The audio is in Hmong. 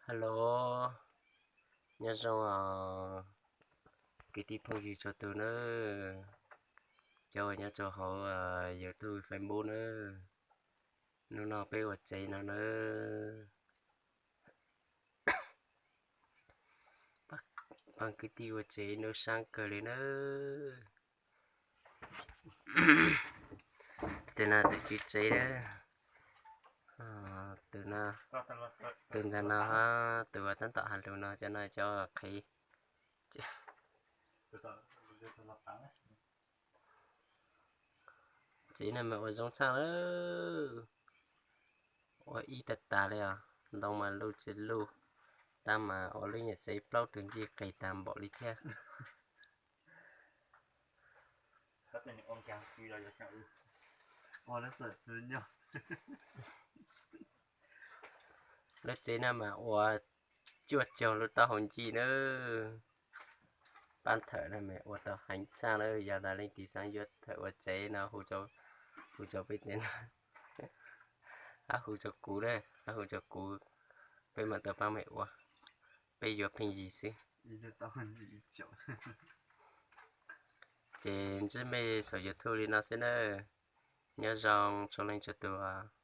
Hello, nyob zoo os kwv tij phooj ywg txhua tus nawb, cov uas nyob rau hauv YouTube, Facebook nawb. Hnub no peb ua tsev no nawb. Pab kwv tij ua tsev noj sab kawg li nawb. Tus no tus tswv tsev, tus, tus ntawm no, tus uas tab tom has lus no, cov no cov qhev. Tsev no mas ua zoo tshaj lawm, ua ib tag tas li os, ntoo mas luj tsis luj, tab mas ua lub nyuam tsev plaub tus ncig qis tag npaum li thiab. Lub tsev no mas ua cuaj caug lub taub hau ncig nawb. Pab thawm no mas ua tau heev tshaj nawb, yog tas leej twg xav yuav thawm ua tsev no hu rau peb tias, hu rau kuv na, hu rau kuv, peb mam tau pab mem ua, peb yuav pheej yig xwb. Ces ntsib mej saum YouTube li no xwb nawb. Nyob zoo txhua leej txhua tus.